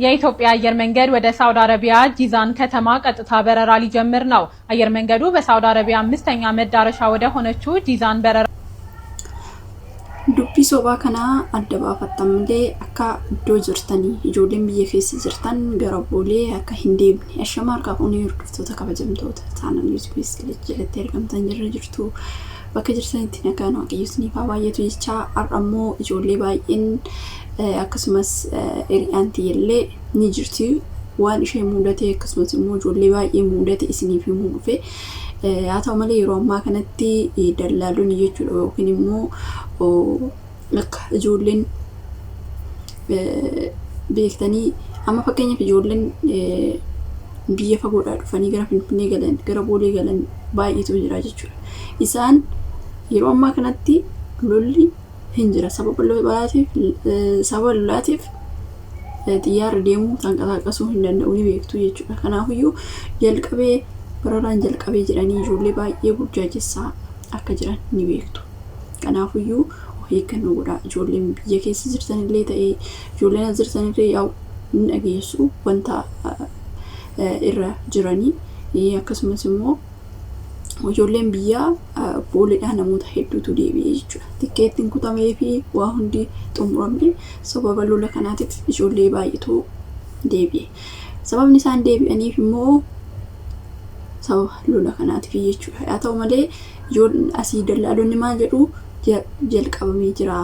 የኢትዮጵያ አየር መንገድ ወደ ሳውዲ አረቢያ ጂዛን ከተማ ቀጥታ በረራ ሊጀምር ነው። አየር መንገዱ በሳውዲ አረቢያ አምስተኛ መዳረሻ ወደ ሆነችው ጂዛን በረራ Dubbii sobaa kana adda baafattan malee akka iddoo jirtanii ijoolleen biyya keessa jirtan gara Boolee akka hin deemne. Ashama harkaa fuunee hordoftoota kabajamtoota chaanal YouTube jalatti argamtan jirra jirtu. Bakka jirtanitti nagaan Waaqayyo isiniif haa baay'atu jechaa har'a immoo ijoollee baay'een akkasumas hiriyaan tiyyallee ni jirti. Waan ishee mudate akkasumas immoo ijoollee baay'ee mudate isiniif himuu dhufe. Haa ta'u malee yeroo ammaa kanatti dallaalonni jechuudha yookiin immoo akka ijoolleen beektanii amma fakkeenyaaf ijoolleen biyya fagoodhaa dhufanii gara Finfinnee galan gara Boolee galan baay'eetu jira jechuudha. Isaan yeroo ammaa kanatti lolli hin jira. Sababa lolaatiif sababa lolaatiif xiyyaarri deemuu tanqasaaqasuu hin danda'u ni beektu jechuudha. Kanaafiyyuu jalqabee bararaan jalqabee jedhanii ijoollee baay'ee burjaajessaa akka jiran ni beektu. Kanaafiyyuu of eeggannoo godhaa. Ijoolleen biyya keessa jirtanillee ta'ee ijoolleen as jirtanillee yaa'u ni dhageessu wanta irra jiranii akkasumas immoo ijoolleen biyyaa Booleedhaa namoota hedduutu deebi'e jechuudha. Tikkeettiin kutamee fi waa hundi xumuramee sababa lola kanaatiif ijoollee baay'eetu deebi'e. Sababni isaan deebi'aniif immoo sababa lola kanaatiif jechuudha. Haa ta'u malee asii dallaalonni maal jedhu jalqabamee jira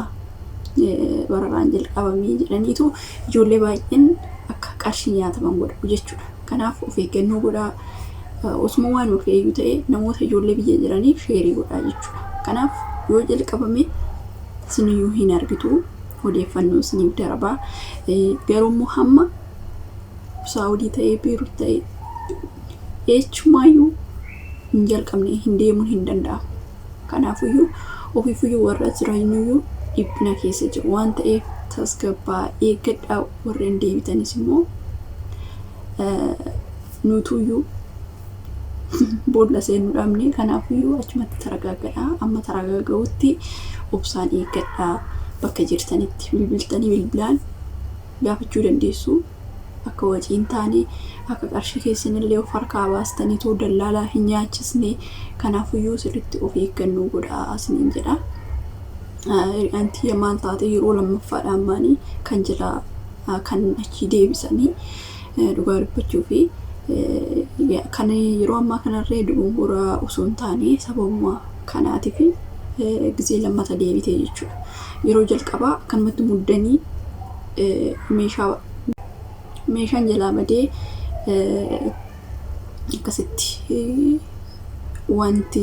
bararaan jalqabamee jedhaniitu ijoollee baay'een akka qarshii nyaataman godhu jechuudha. Kanaaf of eeggannoo godhaa. Osuma waan of eeyyuu ta'e namoota ijoollee biyya jiraniif sheerii godhaa jechuudha. Kanaaf yoo jalqabame isiniyyuu hin argitu odeeffannoo isiniif darbaa. Garuu immoo hamma Saawudii ta'ee Beerut ta'ee eechumaayyuu hin jalqabne hin deemuun hin danda'amu. Kanaafiyyuu ofiifiyyuu warra jiraniyyuu dhiphina keessa jiru waan ta'eef tasgabbaa eeggadhaa warreen deebitanis immoo nutuyyuu boolla seenuu dhabne kanaafiyyuu achumatti taragaaggadhaa amma taragaaga'utti obsaan eeggadhaa bakka jirtanitti bilbiltanii bilbilaan gaafachuu dandeessu. Akka wacii hin taane akka qarshii keessanillee of harkaa baastanii too dallaalaa hin nyaachisne kanaafiyyuu sirriitti of eeggannoo godhaa isiniin jedha. Hiriyaan tiyya maal taate yeroo lammaffaadhaan maanii kan jala kan achi deebisanii dhugaa dubbachuu fi kan yeroo ammaa kanarree dogongora osoo hin taane sababuma kanaatiif gizee lammata deebite jechuudha. Yeroo jalqabaa akkanumatti muddanii meeshaa meeshaan jalaa badee akkasitti wanti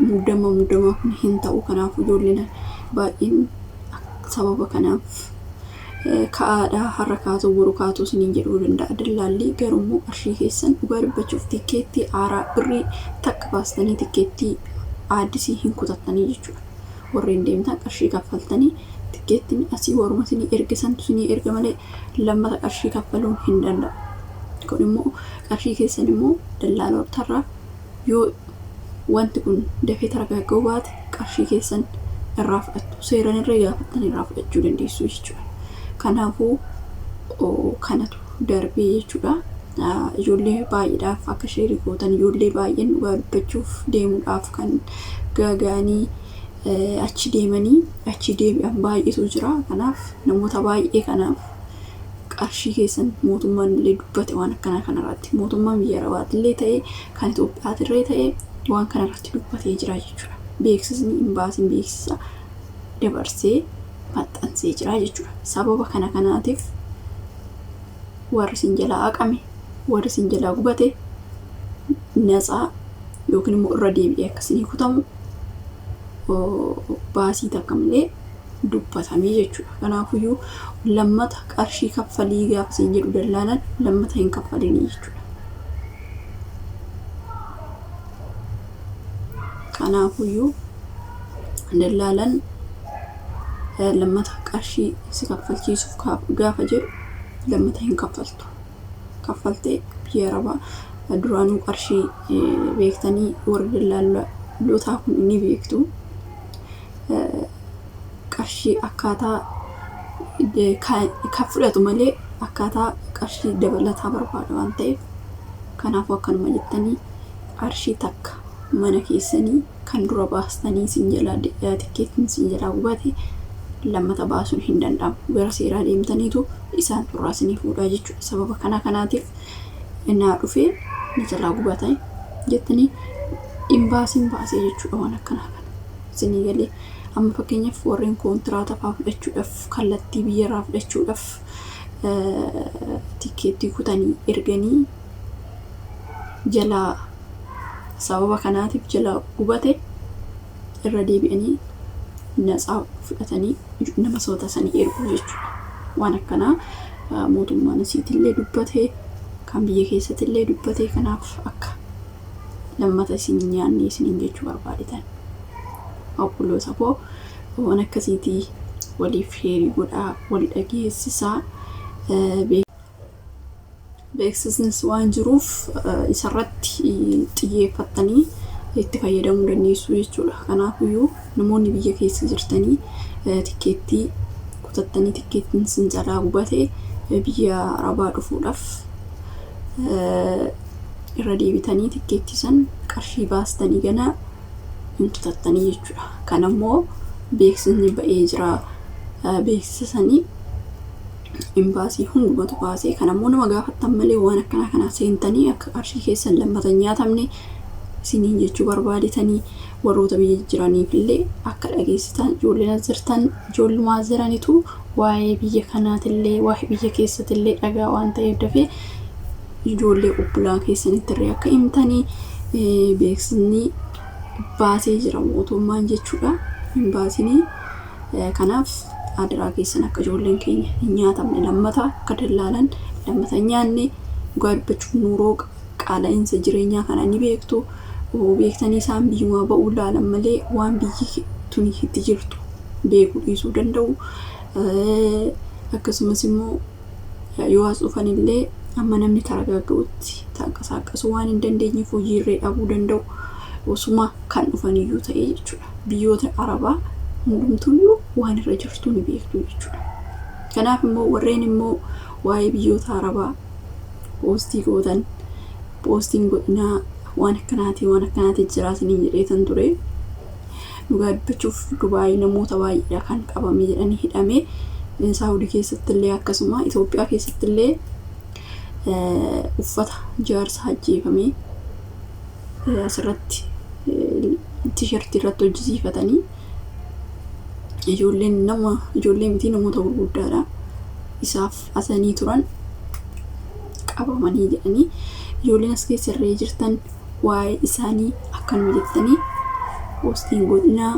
muddama muddamaa kun hin ta'u. Kanaaf ijoolleen baay'een sababa kanaaf ka'aadha har'a kaatu boru kaatu isiniin jedhuu danda'a dallaalli. Garuu immoo qarshii keessan dhugaa dubbachuuf tikkeettii haaraa birrii takka baastanii tikkeettii aaddisii hin kutattanii jechuudha. Warreen deemtan qarshii kaffaltanii tikkeettiin asii waruma isinii erge santu isinii erga malee lammata qarshii kaffaluun hin danda'amu. Kun immoo qarshii keessan immoo dallaalotarraa yoo wanti kun dafee targaagga'uu baate qarshii keessan irraa fudhattu. Seeran irra gaafattan irraa fudhachuu dandeessu jechuudha. Kanaafuu kanatu darbee jechuudha. Ijoollee baay'eedhaaf akka sheerii gootan ijoollee baay'een dhugaa dubbachuuf deemuudhaaf kan gaaga'anii achi deemanii achi deebi'an baay'eetu jira. Kanaaf namoota baay'ee kanaaf qarshii keessan mootummaan illee dubbate waan akkanaa kanarratti mootummaan biyya Arabaatillee ta'e kan Itoophiyaatillee ta'e waan kanarratti dubbatee jira jechuudha. Beeksisni imbaasiin beeksisa dabarsee maxxansee jira jechuudha. Sababa kana kanaatiif warri isin jalaa haqame warri isin jalaa gubate natsaa yookiin immoo irra deebi'ee akka isinii kutamu baasii takka malee dubbatamee jechuudha. Kanaafiyyuu lammata qarshii kaffalii gaafa isin jedhu dallaalan lammata hin kaffalinii jechuudha. Kanaafiyyuu dallaalan lammata qarshii si kaffalchiisuuf gaafa jedhu lammata hin kaffaltu. Kaffaltee biyya Arabaa duraanuu qarshii beektanii warri dallaalotaa kun ni beektu. Qarshii akkaataa kan fudhatu malee akkaataa Qarshii dabalataa barbaada waan ta'eef kanaafuu akkanuma jettanii qarshii takka mana keessanii kan dura baastanii isin jalaa tikkeettiin isin jalaa gubate lammata baasuun hin danda'amu. Gara seeraa deemtaniitu isaan turraa isinii fuudhaa jechuudha. Sababa kana kanaatiif naa dhufee na jalaa gubate jettanii imbaasiin baasee jechuudha waan akkanaa kana. Isinii galee amma fakkeenyaaf warreen kontiraata fa'aa fudhachuudhaaf kallattii biyyarraa fudhachuudhaaf tikkeettii kutanii erganii jalaa sababa kanaatiif jalaa gubate irra deebi'anii natsaa fudhatanii nama soota sanii erguu jechuudha. Waan akkanaa mootummaan asiitillee dubbate kan biyya keessattillee dubbate kanaaf akka lammata isin hin nyaanne isiniin jechuu barbaadetan. Obboloota koo waan akkasiitii waliif sheerii godhaa wal dhageessisaa beeksisnis waan jiruuf isarratti xiyyeeffattanii itti fayyadamuu dandeessu jechuudha. Kanaafiyyuu namoonni biyya keessa jirtanii tikkeettii kutattanii tikkeettiin isin jalaa gubate biyya Arabaa dhufuudhaaf irra deebitanii tikkeettii san qarshii baastanii gana hin kutattanii jechuudha. Kanammoo beeksisni ba'ee jira. Beeksisa sanii imbaasii hundumatu baasee kanammoo nama gaafattan malee waan akkanaa kanaa seentanii akka qarshii keessan lammata hin nyaatamne isiniin jechuu barbaadetanii warroota biyya jiraniif illee akka dhageessitan ijoolleen as jirtan ijoollumaa as jiranitu waa'ee biyya kanaatillee waa'ee biyya keessatillee dhagaa waan ta'eef dafee ijoollee obbolaa keessanitti illee akka himtanii beeksisni baasee jira mootummaan jechuudha hin baasinii kanaaf adaraa keessan akka ijoolleen keenya hin nyaatamne lammata akka dallaalan lammata hin nyaanne dhugaa dubbachuuf nuuroo qaala'insa jireenyaa kana ni beektu beektanii isaan biyyumaa ba'uu laalan malee waan biyyi tuni itti jirtu beekuu dhiisuu danda'u. Akkasumas immoo yoo as dhufan illee amma namni taragaaga'utti tanqasaaqasuu waan hin dandeenyeef hojiirree dhabuu danda'u. Osuma kan dhufan iyyuu ta'ee jechuudha. Biyyoota Arabaa hundumtuyyuu waan irra jirtu ni beektu jechuudha. Kanaaf immoo warreen immoo waa'ee biyyoota Arabaa poostii gootan poostiin godhinaa waan akkanaatii jira isiniin jedheetan ture. Dhugaa dubbachuuf Dubaay namoota baay'eedha kan qabame jedhanii hidhame. Saawudii keessatti illee akkasuma Itoophiyaa keessatti illee uffata jaarsa ajjeefame asirratti tishertii irratti hojjisiifatanii ijoolleen nama ijoollee miti namoota gurguddaadha. Isaaf asanii turan qabamanii jedhanii ijoolleen as keessa irree jirtan waa'ee isaanii akkanuma jettanii poostiin godhinaa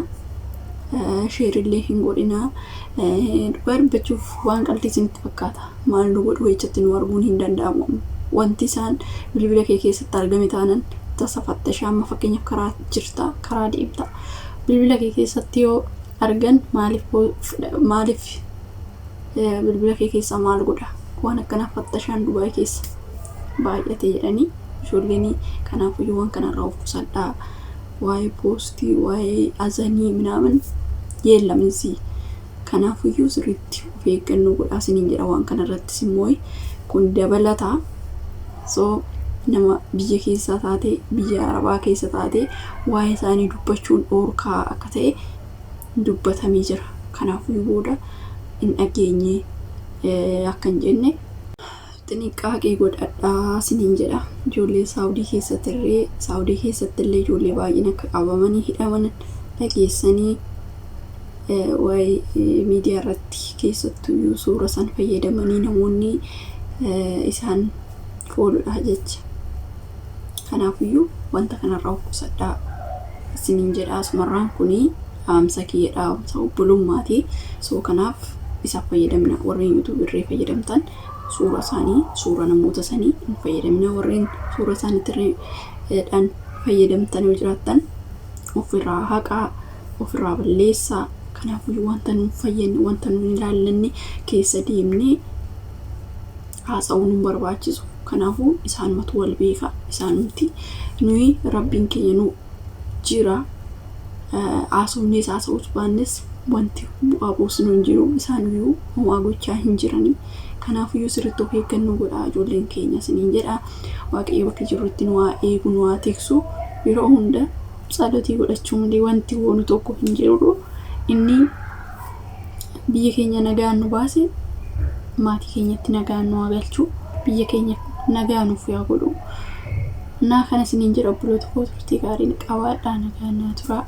sheerillee hin godhinaa dhugaa dubbachuuf waan qalbii isinitti fakkaata maal nu godhu jechatti nu arguun hin danda'amu wanti isaan bilbila kee keessatti argame taanan tasa fattashaa amma fakkeenyaaf karaa jirta karaa deemta bilbila kee keessatti yoo argan maaliif bilbila kee keessaa maal godha waan akkanaa fattashaan Dubaay keessa baay'ate jedhanii ijoolleen kanaafuyyuu waan kanarraa of qusadhaa waa'ee poostii waa'ee azanii minaamin yeellaminsi kanaafuyyuu sirriitti of eeggannoo godhaa isiniin jedha waan kanarrattis immoo kun dabalataa so nama biyya keessaa taate biyya Arabaa keessa taate waa'ee isaanii dubbachuun dhoorkaa akka ta'e dubbatamee jira. Kanaafuu booda hin dhageenye akka hin jenne xiniqqaaqee godhadhaa isiniin jedha. Ijoollee Saawudii keessatti illee Saawudii keessatti illee ijoollee baay'een akka qabamanii hidhaman dhageessanii waa'ee miidiyaa irratti keessattuyyuu suura san fayyadamanii namoonni isaan fooludha jecha. Kanaafiyyuu wanta kanarraa of qusadhaa isiniin jedha. Asumarraan kuni dhaamsa kiyya dhaamsa obbolummaati. So kanaaf isaaf fayyadamna warreen YouTube irree fayyadamtan suura isaanii suura namoota sanii hin fayyadamina warreen suura isaaniitti dhaan fayyadamtan yoo jiraattan ofirraa haqaa ofirraa balleessaa. Kanaafuu wanta nu fayyadne wanta nu ilaallanne keessa deemnee haasa'uun nu barbaachisu. Kanaafuu isaanumatu wal beeka isaanumti nuyi rabbiin keenya nu jira haasofnees haasa'uus baannes Wanti bu'aa buusnu hin jiru. Isaan iyyuu homaa gochaa hin jiranii. Kanaafiyyuu sirriitti of eeggannoo godhaa ijoolleen keenya isiniin jedha. Waaqayyo bakka jirrutti nu haa eegu, nu haa tiksu. Yeroo hunda tsalotii godhachuu malee wanti goonu tokko hin jiru. Inni biyya keenya nagaan nu baase maatii keenyatti nagaan nu haa galchu. Biyya keenya nagaa nuuf yaa godhu. Naa kana isiniin jedha obboloota koo, turtii gaarii qabaadhaa, nagaan naa turaa.